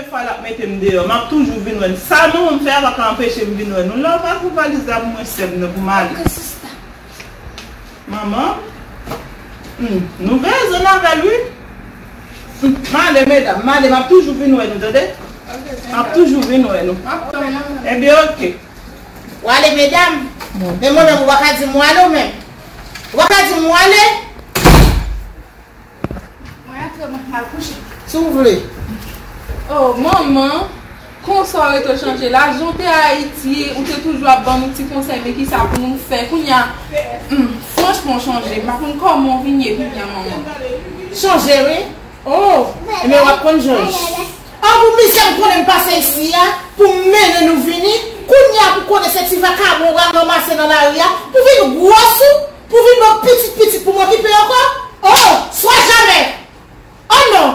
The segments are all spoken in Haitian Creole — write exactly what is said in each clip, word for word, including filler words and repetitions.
Fwa l ap mete m deyò, m ap toujou vin wè nou. Sa manman m fè a pa ka anpeche m vin wè nou. Lè w pa pou valiz la pou mwen, sè m, nan pou m ale. Ok, sista. Manman, hmm, nou gen rezon avè l, wi. Hmm, m ale, medam, m ale, m ap toujou vin wè nou, tande? Ok, m ap toujou vin wè nou. M ap tann nou. Ebyen, ok. W ale, medam? Bon. Men mwen menm, ou pa ka di m w ale, ou menm. Ou pa ka di m w ale? Mwen antre, mwen al kouche. Si w vle. Oh, manman, konsa w rete w chanje la. Jan w te Ayiti, ou te toujou ap ban nou ti konsèy, men kisa pou nou fè kounye a? Hmm, franchman, w chanje. M pa konn kòman w vin ye kounye a, manman. Chanje, wi. Oh, ebyen, w ap konn jan. An, pou mizè m konnen m pase isi a, pou m mennen nou vini, kounye a pou konnen se ti vakabon w pral ranmase nan lari a, pou vin gwòs ou, pou vin ban pitit pitit pou m okipe ankò? Oh, swa jamè! Oh non!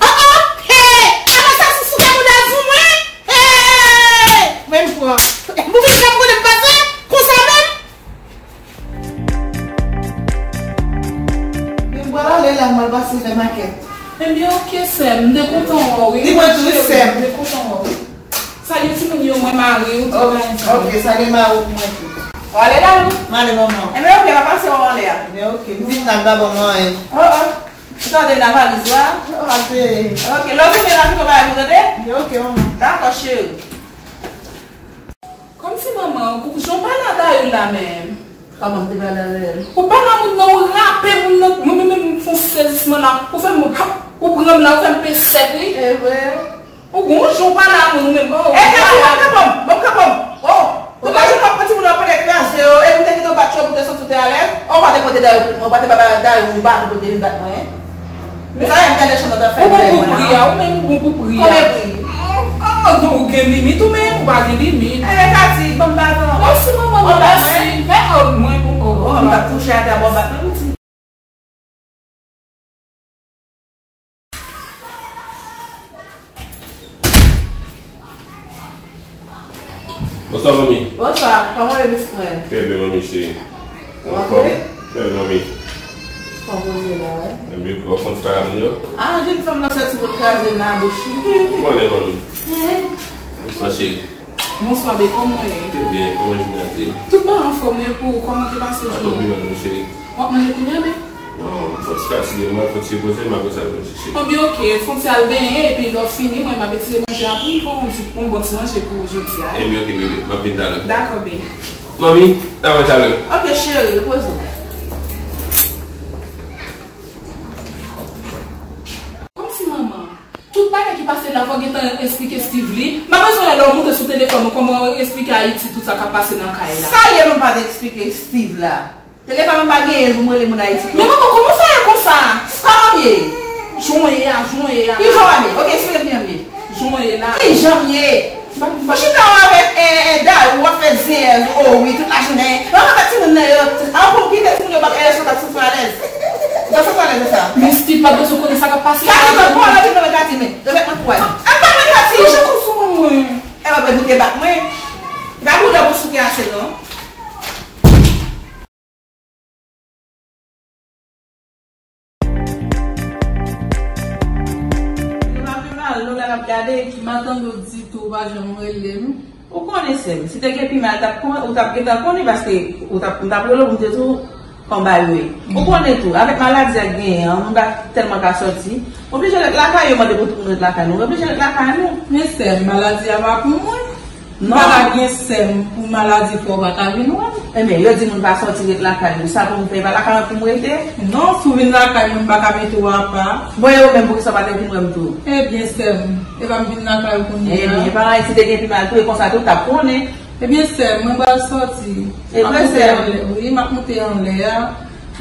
Oh, oh! Hey! Avan sa, sousou ta mouda sou mwen! Hey! Men m pran. Pou vin janm konnen m pase konsa menm? Men m pral ale la, m al pase nan makèt. Ebyen, ok, sè m. M te kontan wè w, wi. Di mwen tou, wi, sè m. M te kontan wè w. Salye timoun yo, mwen mari w, tout bagay sa. Ok, salye mari w pou mwen tou. W ale la, wi? M ale, manman. Ebyen, ok, m ap pase wè w anlè a. Ebyen, ok. M vin la, m pa ban mwen anyen. Oh, oh. Ou tande nan valiz la? Oh, ate. Ok, lè w tounen la, tou bagay pou tande? Ebyen, ok, manman. Dakò, cheri. Kòmsi manman, jan w pale a Dayou la menm. Kòman m te pale avè l? Ou pale a moun nan, ou rape moun nan, mwen menm, menm, m fè yon sezisman la, ou fè m, ou pran m la, ou fè m peye sèk, wi. E vre? Ou gon jan w pale a moun, ou menm. Oh, e, kanpe, kanpe, kanpe. Oh, tout la jounen w ap pran timoun yo, w ap pale kraze yo, e pou te kite w bat yo, pou te santi w te alèz, ou pa te pote Dayou, ou pa te ba Dayou yon baton pou te vin bat mwen. Men sa, m gade chan nan fè. Ou bon pou pri a, ou menm ou bon pou pri a. Konbyen pri? Oh, oh, non, ou gen limit, ou menm ou pa gen limit. Ebyen, Kati, ban m baton. Mèsi, manman, non, mèsi. Mèsi. Mèsi, mèsi. Oh, oh, m pa touche atè, bon, bat mwen, piti. Bonswa, manmi. Bonswa, kòman w ye, Miss Fred? Trè byen, manmi cheri. Ou anfòm? Trè byen, manmi. Kòman w ye la, wi? Mwen byen, ou konn sa moun yo? Ah, jenn fanm nan soti pou l kraze nan bouch li. Ou konnen, manmi. Mhm. Bonswa, cheri. Bonswa, bebe, kòman w ye? Trè byen, kòman jounen an te ye? Tout bagay anfòm, e pou ou, kòman te pase jounen an? Anfòm wi, manmi cheri. W ap manje kounye a, bebe? Non, fò ti fatige, mwen fò ti repoze m, apre sa, mwen chèche. Bon, byen, ok, fò ti al benyen, epi lè w fini, mwen, m ap etire manje a pou ou, pou yon ti, yon bon ti manje pou jodi a, wi. Ebyen, ok, bebe, m ap vin talè. Dakò, bebe. Manmi, n a wè talè. Ok, cheri, repoze w. Kòmsi manman, tout bagay ki pase la, fò w gentan esplike Steve li. M pa bezwen wè lè w monte sou telefòn ou, kòman w esplike Ayiti tout sa k ap pase nan kay la. Sa ye, mwen pa t eksplike Steve la. Telefòn mwen pa genyen l pou m rele moun Ayiti. Men manman, kòman w fè konsa? Kòman m ye? Jan w ye a, jan w ye a. Ki jan w ye? Ok, esplike m kijan m ye. Jan w ye la. Kijan m ye? Mwen chita w avèk, eh, eh, Dayou, w ap fè zen, oh wi, tout lajounen. Mwen pa fè timoun nan yo. An pou m kite timoun yo, pa, eh, sou, sou, sou alèz. Sa sou alèz sa. Men Steve pa bezwen konnen sa k ap pase. Kati, mwen pran lòt moun nan Kati, men. Remèt mwen kou a. An pa mwen Kati. Kijan konsa mwen? E mwen mwen bouke bak mwen. Pa boudè pou souke ase non. Yo pa pi mal, nou la n ap gade. M pa tande w ditou, ou pa janm rele m. Ou konnen, sè m, si te gen pi mal, t ap konnen, ou t ap gentan konnen, paske ou t ap, m t ap rele w pou m te di w kòman bagay yo ye. Ou konnen tou, avèk maladi a k genyen an, moun pa tèlman ka sòti. Oblije ret lakay yo, mande pou tout moun ret lakay nou. Oblije ret lakay nou. Men sè m, maladi a pa pou mwen. Non. M pa ka gen sè m pou maladi fè w pa ka vin wè m. Ebyen, yo di moun pa sòti ret lakay ou. Sa pou m fè, e pa lakay mwen pou m rete? Non, si w vin lakay mwen, m pa ka mete w apa. Bon, e ou menm, poukisa w pa te vin wè m tou? Ebyen, sè m, e pa m vin lakay ou kounye a? Ebyen, e pa anyen, si te gen pi mal tou, e konsa tou, w t ap konnen. Ebyen, sè m, mwen pral sòti. E vre, sè m? M ap monte anlè, wi, m ap monte anlè a.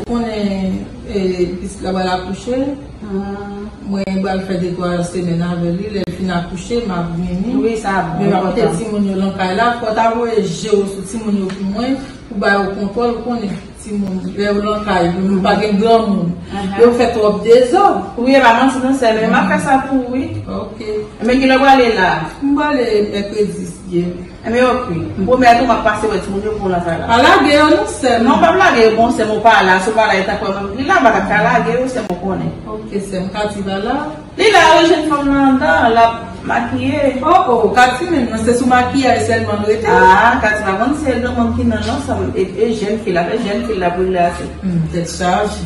Ou konnen, e, pitit la pral akouche. Ah. Mwen pral fè de twa semèn avè li, lè l fin akouche, m ap vini. Wi, sa ap bon. Men m ap kite timoun yo nan kay la, fò w ta voye je w sou timoun yo pou mwen, pou ba yo kontwòl, ou konnen timoun, lè yo nan kay, yo pa gen granmoun. Aha. Yo fè twòp dezòd. Wi, e pa manti non, sè m, men m ap fè sa pou ou, wi. Ok. Men kilè w prale la? M prale mèkredi, si Dye vle. Ebyen, ok. M pwomèt ou, m ap pase wè timoun yo pou w nan kay la. Pa lage yo non, sè m. Non, pa m lage yo, bon, sè m, ou pa la, si w pa la, yo ta kwè mwen, li la, m pa t ap ka lage yo, sè m, ou konnen. Ok, sè m, Kati pa la? Li la, wi, jèn fanm nan anndan, l ap makiye. Oh, oh, Kati menm nan, se sou makiyaj sèlman l rete? Ah, Kati pa konn se granmoun ki nan non, sa, e, e jèn fi la, e jèn fi la pou l la se. Hmm, tèt chaje.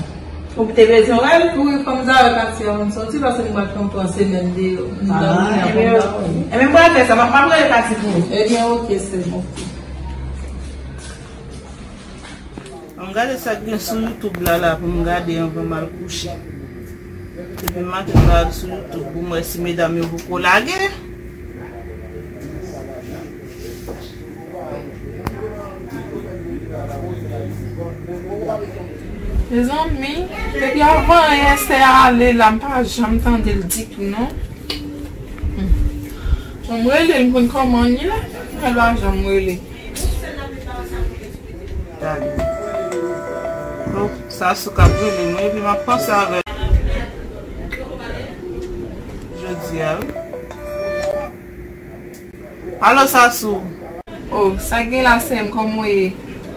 Ou te bezwen wè l? Wi, fò m ta wè Kati avan m sòti, paske m pa t konn pran semèn deyò. M ta vini avan m ta wè l. Ebyen, m pral fè sa, m ap, m ap rele Kati pou ou. Ebyen, ok, sè m, ok. An gade sa k gen sou YouTube la, la, pou m gade anvan m al kouche. Depi maten m gade sou YouTube pou m wè si medam yo poko lage. Mezanmi, depi avan yè sè a ale la, m pa janm tande l ditou, non. Hmm. Bon, m rele l, m konn kòman l ye, m pa janm rele. Gade. Donk, Sasou k ap rele mwen, epi m ap panse avè l jodi a, wi. Alo, Sasou. Oh, sa gen la, sè m, kòman w ye?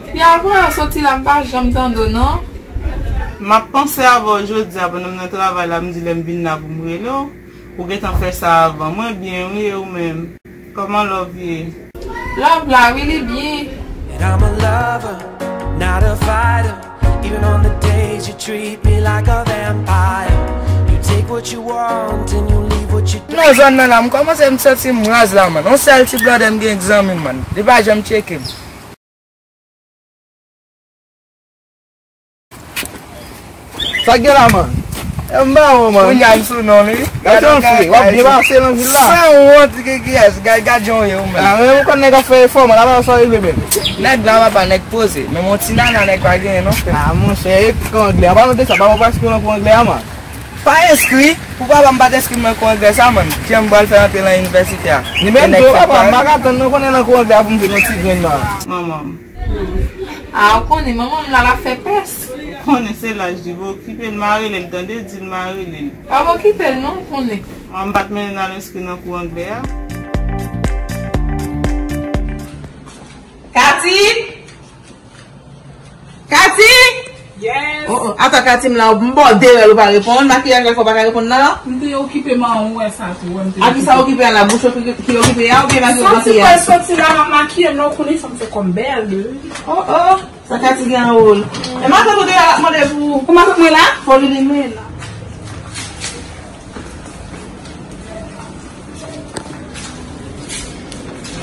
Depi avan yè a soti la, m pa janm tande w, non. M ap panse avè w jodi a, pandan m nan travay la, m di lè m vin la pou m rele w. Ou gentan fè sa avan. Mwen byen, wi, e ou menm? Kòman love ye? Love la, wi, li byen. And I'm a lover, not a fighter. Even on the days you treat me like a vampire. You take what you want and you leave what you don't. Nan zòn nan la, m kòmanse m santi m raz la, man. Yon sèl ti blòdè m gen k zanmi m, man. Li pa janm tcheke m. Sa k gen la, man? E m ba ou, man. Kounye a m sou non, wi. Gade yon fi, w ap byen pase nan vil la. Sanwont, ki, kiyès? Gad, gad jan w ye, ou menm. Ah, men ou konn nèg ap fè efò, man. Apa sa rive menm? Nèg la, papa, nèg poze. Men yon ti nana, nèg pa genyen, non, frè. Ah, monchè, e kou anglè a. An palan de sa, pa w prèske nan kou anglè a, man. Pa enskri, pou papa m pa t enskri m nan kou anglè sa, man. Jan m pral fè antre nan inivèsite a. Ni menm tou, papa, m pa ka tann non, konnen nan kou anglè a pou m vin yon ti grenn nan. Manman m. Ah, ou konnen manman m la, l ap fè pès. Ou konnen se laj li, pa okipe l, m a rele l, tande, di l m a rele l. Pa okipe l non, ou konnen. Manman m pa t mennen n al enskri nan kou anglè a. Kati! Kati! Yes. Oh, oh, ata Kati m la, m ba w de rèl ou pa reponn, makiyaj la fè w pa ka reponn nan. M te okipe man ou wè sa tou, wè m te. A ki sa okipe a la, bouch ou ki, ki okipe a, oubyen makiye w panse a? Soti, soti la, m ap makiye m, non, ou konnen fanm se kòm bèl. Oh, oh. Sa Kati gen an woul. E matant ou deyò la ap mande pou ou. Pou matant mwen la? Fò li limen la.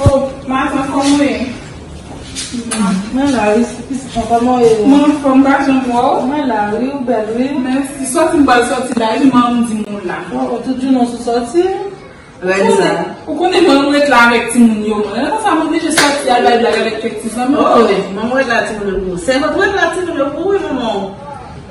Oh, matant, kòman w ye? Mwen la, wi, pitit mwen, kòman w ye? Mwen anfòm, pa janm wè w. Mwen la, wi, ou bèl, wi. Mèsi. Sòti m pral sòti la, epi manman m di m ou la. Oh, oh, tout jounen w sou sòti? Rèn sa. Ou konnen mwen, mwen ret la avèk timoun yo, mwen. Lè konsa, mwen oblije sòti al bay blag avèk kèk ti zanmi. Oh, wi, manman ret la timoun yo pou ou. Sèvant ret la timoun yo pou ou, wi, manman.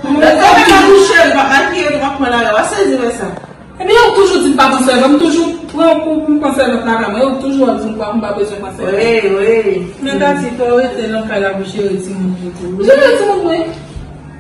Manman, lè ou pa kouche, li pa makiye, li pa pran lari, w a sezi wè sa. Ebyen, yo toujou di m pa pran sèvant, m toujou pran kou pou m pran sèvant lakay mwen. Yo toujou ap di m pa, m pa bezwen pran sèvant. Wi, wi. Men Kati, fò w rete nan kay la pou jere timoun yo tou. Jere timoun mwen.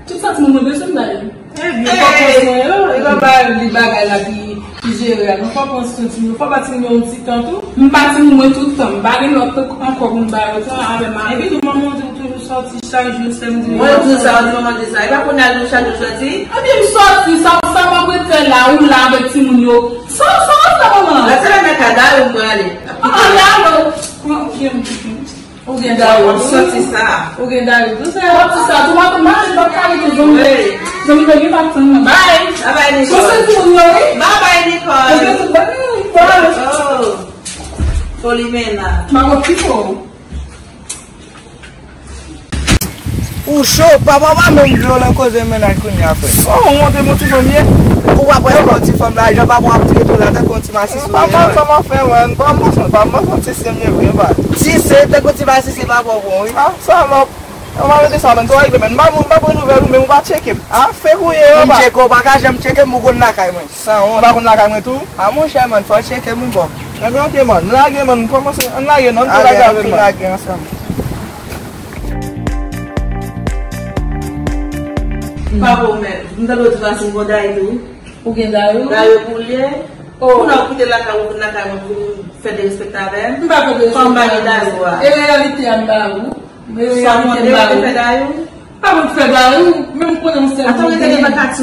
Tout sa timoun mwen bezwen, m ba yo. Ebyen, fò w pran swen yo, e pa ba li bagay la ki, ki jere a. Non, fò w pran swen timoun yo, fò w ba timoun yo yon ti tan tou. M ba timoun mwen tout tan, m pa gen lòt ankò pou m ba yo tan avè mari. Epi tou, manman w di w toujou sòti chak jou, sèm di w. Mwen di w sa, w di manman di sa. E pa kounye a l di w chak jou sòti? Ebyen, m sòti, sa, sa m ap ret fè la, ou la avèk timoun yo. Sa, sa w ap fè, manman? Lè se lè mèt la, dayè m prale. Ah, dayè, ok, ok. Ou gen dayè, wi. Sòti sa. Ou gen dayè, tou sa. Sòti sa, tou, m ap mache, m ap pale tou, zanmi. Wi. Zanmi, zanmi, pa tann mwen. Bye. Bye bye, Nicole. Sòti timoun yo, wi. Bye bye, Nicole. Ou gen tout bagay, wi. Bye. Oh. Foli men la. M ap okipe w. Ou cho, papa pa menm vle w nan koze mennaj kounye a, frè. Oh, ou wonte, mon ti fanm ye. Ou pa pran yon ti fanm la, jan papa w ap trete w la, tankou yon ti masis ou ye. Papa, sa m ap fè, man? Pa m, pa m santi se m ye vre, pa. Ti se, tankou ti masis, se papa w bon, wi. Ah, sa m ap, m ap rete sa, man. Sa w regle, man. M pa, m pa pran nouvèl ou, men ou pa tcheke m. Ah, fake ou ye, papa. M tcheke w, pa ka janm tcheke m, ou konn lakay mwen. Sanwont. Ou pa konn lakay mwen tou? A monchè, man, fò w tcheke m wi, bro. Ebyen, ok, man. M lage, man. M kòmanse. Ann lage, non? Ann tou lage avè m, man. Ann lage ansanm. Pa bon, men. M tande w di Masin gon dayè tou. Ou gen dayè wi. Dayè pou l ye. Kounye a ou kite lakay ou, vin lakay mwen pou vin fè derespektan avè m. M pa fè derespektan. Kòm m pa gen dayou a. E reyalite a m ba ou. E reyalite m ba ou. Sa w konte ou te fè dayou? M pa konn fè dayou, men m konnen yon sèl moun genyen. Atò, rete devan Kati,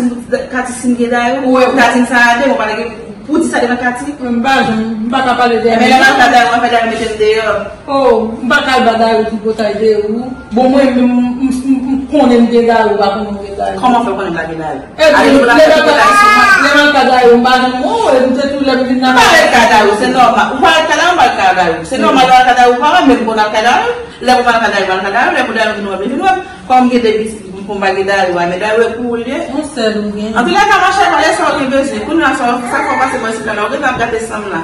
Kati si m gen dayou. Ou ta di m sa a de, mwen pa gen pou di sa devan Kati. M pa janm, m pa ka pale de. Ebyen, lè m al ka dayou, mwen fè dayou mete m deyò. Oh, m pa ka al ba dayou tripotay de ou. Bon, mwen menm, m, m, m, m konnen m gen dayou, ou pa konnen w gen dayou. Kòman w fè konnen m pa gen dayou? Ebyen, lè m al ka dayou, m pa janm wè w, e m te tou lè m vin nan. M pa al ka dayou, se nòmal. Ou pa al ka dayou, m pa al ka dayou. Se nòmal, ou al ka dayou, ou pa wè, men m konn al ka dayou. Lè pou m al ka dayou, m al ka dayou. Lè pou dayou vin wè m, li vin wè m. Kòm m gen de pitit, m konn pa gen dayou a, men dayou e pou ou l ye. Yon sèl ou gen. Antouka, machè, mwen lè sa w gen bezwen. Kounye a, sa w, sa fò pase mwen sou kanal, ou gentan ap gate san m la.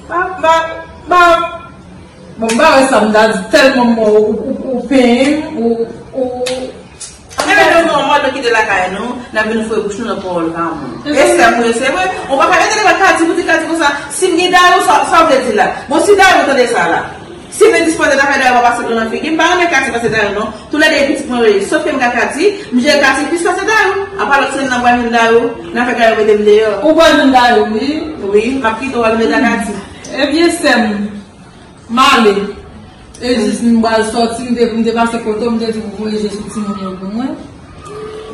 Ba, ba, ba, bon, m pa wè sa m ta di, tèlman mò, ou, ou, ou penyen m, ou, ou. Anben, nou, nou, mwen, nou kite lakay nou, n ap vin foure bouch nou nan pawòl pa moun. E sè m, wi, se vre. Ou pa ka rete devan Kati pou di Kati konsa, si m gen dayou, sa, sa w vle di la? Bon, si dayou tande sa la, si m endispoze nan fè dayou pa pase dlo nan figi m, m pa renmen Kati pase dayou non. Toulède e pitit mwen yo ye. Sof ke m ka Kati, m jere Kati plis pase dayou. Apa lòt semèn nan m pral jwenn dayou, nan fè dayou mete m deyò. Ou pral jwenn dayou, wi. Wi, m ap kite w al mete a Kati. Ebyen, sè m, m ale. E jis m pral sòti, m te, m te pase kote w, m te di pou voye je sou timoun yo pou mwen.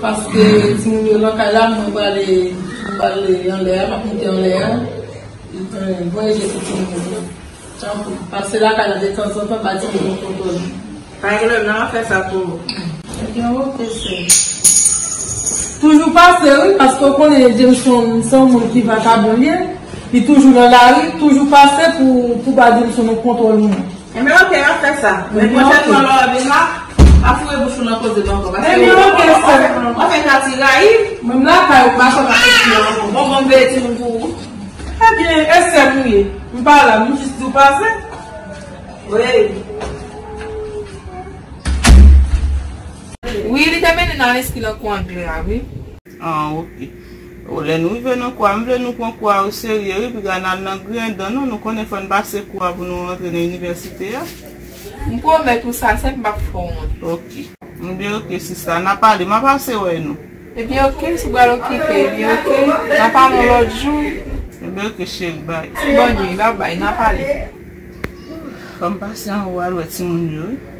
Paske timoun yo nan kay la, mwen prale, mwen prale anlè a, m ap moute anlè a. Voye je sou timoun yo. Tanpri, pase lakay la detanzantan, ba timoun yo kontwòl. Pa gen pwoblèm, n a fè sa pou ou. Ebyen, oke, sè. Toujou pase, wi, paske w konnen Jameson se yon moun ki vakabon l ye. Li toujou nan lari, toujou pase pou, pou ba Jameson yon kontwòl moun. Ebyen, oke, n a fè sa. Men pwochènman, lè w vin la, pa foure bouch ou nan koze m ankò. Paske w fè Kati rayi. Menm lakay ou, m pa sot ap koze ankò. Bon, bon, m veye timoun pou ou. Ebyen, e sè m ou ye. M pa la, m jis di w pase. Wi. Wi, li te mennen nan enskri nan kou anglè a, wi. Ah, oke. O, lè nou rive nan kou a, m vle nou pran kou a oserye, wi, piga n al nan griyen dan, non, nou konnen fò n pase kou a pou nou rantre nan inivèsite a. M pwomèt ou sa, sè m p ap fè w wont. Oke. Ebyen, oke, sista, n a pale, m a pase wè nou. Ebyen, oke, si w pral okipe, ebyen, oke, n a pale yon lòt jou. Ebyen, oke, cheri, bay. Ti bòn nuit, babay, n a pale. Fò m pase anwo al wè timoun yo, wi.